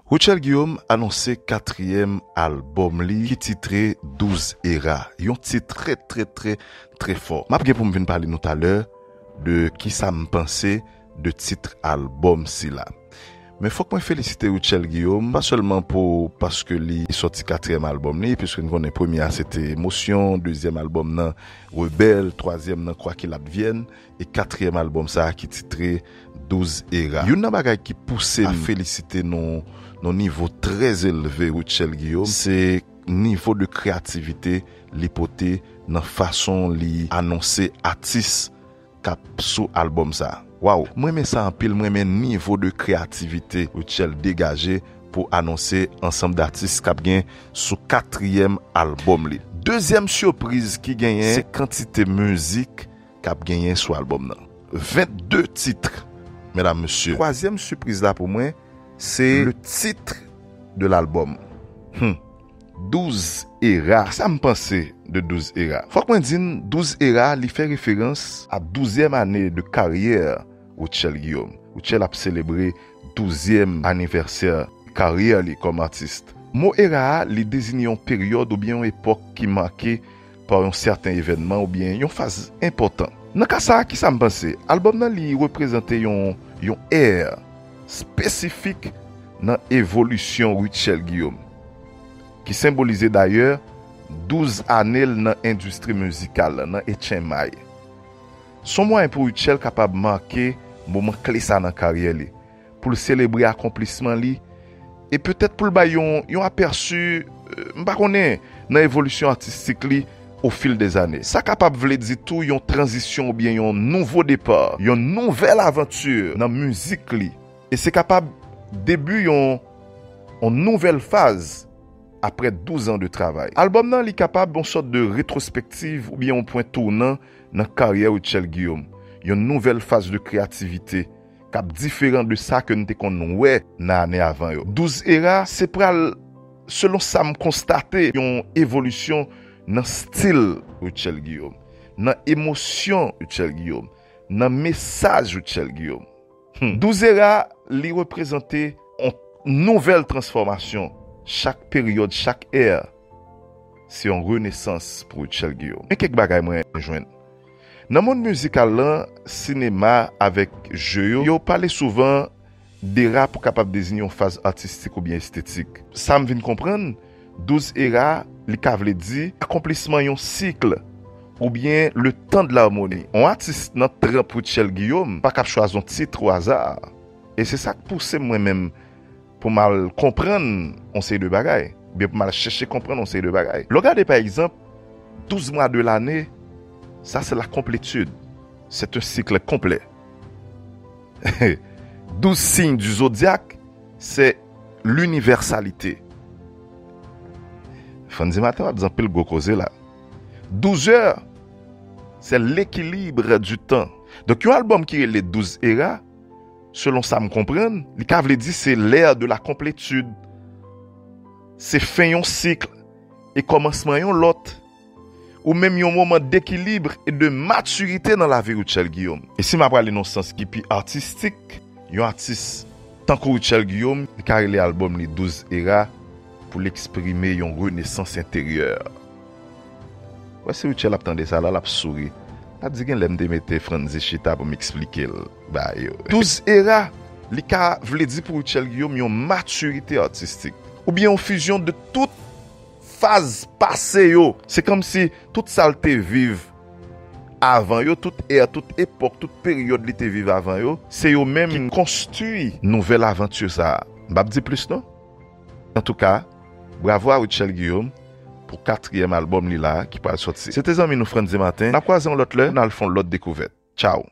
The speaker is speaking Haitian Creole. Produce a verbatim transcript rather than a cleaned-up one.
Rutshelle Guillaume anonse katriyèm albòm li ki titre Douz Era, yon tit trè, trè, trè, trè fò. M ap gen pou m vin pale nou talè de kisa m panse de tit albòm sila. Men fòk mwen felisite Rutshelle Guillaume, pa sèlman pou, paske li sòti katriyèm albòm li, piske n konnen premye a se te Emosyon, dezyèm albòm nan Rebelle, twazyèm nan Quoi qu'il advienne, e katriyèm albòm sa a ki titre Douz Era. Youn nan bagay ki pouse m felisite nan, nan nivo trè elve Rutshelle Guillaume, se nivo de kreyativite li pote nan fason li anonse atis k ap sou albòm sa. Waw, mwen renmen sa anpil, mwen renmen nivo de kreyativite Rutshelle degaje pou anonse ansanm datis k ap gen sou katriyèm albòm li. Dezyèm sipriz ki genyen, se kantite mizik k ap genyen sou albòm nan. Vennde tit, medam, mesye. Twazyèm sipriz la pou mwen, se le titre de l'album. Hmm. Douz Era. Sa m panse de Douz Era? Fòk mwen di n, Douz Era, li fè referans a douzyèm ane de karyè Rutshelle Guillaume. Rutshelle ap selebre douzyèm anivèsè karyè li kòm atis. Mo era a, li deziye yon peryòd oubyen yon epòk ki make pa yon sèten evènman oubyen yon faz enpòtan. Nan ka sa a, kisa m panse? Albòm nan, li reprezante yon, yon è espesifik nan evolisyon Rutshelle Guillaume, ki senbolize dayè douz ane l nan endistri mizikal la, nan H M I. Se yon mwayen pou Rutshelle kapab make moman kle sa nan karyè li, pou l selebre akonplisman li, e petèt pou l bay yon, yon apèsi, euh, m pa konnen, nan evolisyon atistik li au fil des années. Sa kapab vle di tou yon tranzisyon oubyen yon nouvo depa, yon nouvèl avanti nan mizik li. E se kapab debi yon, yon nouvèl faz apre douz an de travay. Albòm nan, li kapab yon sòt de retwospektiv oubyen yon pwen tounan nan karyè Rutshelle Guillaume. Yon nouvèl faz de kreyativite k ap diferan de sa ke n te konn wè nan ane avan yo. Douz Era, se pral, selon sa m konstate, yon evolisyon nan stil Rutshelle Guillaume, nan emosyon Rutshelle Guillaume, nan mesaj Rutshelle Guillaume. Hmm. Douz Era, li reprezante yon nouvèl transfòmasyon. Chak peryòd, chak è, se yon renesans pou Rutshelle Guillaume. Men kèk bagay mwen jwenn. Nan mond mizikal lan, sinema avèk je yo, yo pale souvan d'era pou kapab deziye yon faz atistik oubyen estetik. Sa m vin konprann, douz era, li ka vle di akonplisman yon sik oubyen le temps de l'harmonie. Yon atis nan tranp Rutshelle Guillaume pa kab chwazi yon tit o aza. E se sa k pouse m mwen menm pou m al konprann yon seri de bagay, oubyen pou m al chèche konprann yon seri de bagay. Lè w gade, pa egzanp, douz mwa de lane, sa se la konpletid. C'est un cycle complet. Douz siy di zodyak, c'est l'universalité. Frandy Martin ap di anpil gwo koze la. Douz è, c'est l'équilibre du temps. Donk, yon albòm ki rele Douz Era, selon sa m konprann, li ka vle di se l'ère de la complétude. Se fen yon sik e kòmansman yon lòt. Ou menm yon moman d'équilibre et de maturité nan lavi Rutshelle Guillaume. E si m ap prale nan sans ki pi atistik, yon atis tankou Rutshelle Guillaume, li ka rele albòm li Douz Era pou l eksprime yon renesans enteryè. Wè, si Rutshelle ap tande sa la, l ap souri. L ap di, "Gen lè m te mete Frandy chita pou m eksplike l ba yo." Douz era, li ka vle di pou Rutshelle Guillaume yon matirite atistik, oubyen yon fizyon de tout faz pase yo. Se kòmsi tout sa l te viv avan yo, tout è, tout epòk, tout peryòd li te viv avan yo, se yo menm ki konstwi nouvèl avanti sa a. M p ap di plis non. Antouka, bravo a Rutshelle Guillaume pou katriyèm albòm li la ki pral sòti. Se te zanmi nou Frandy Martin. N ap kwaze yon lòt lè, n al fè yon lòt dekouvèt. Tchaw!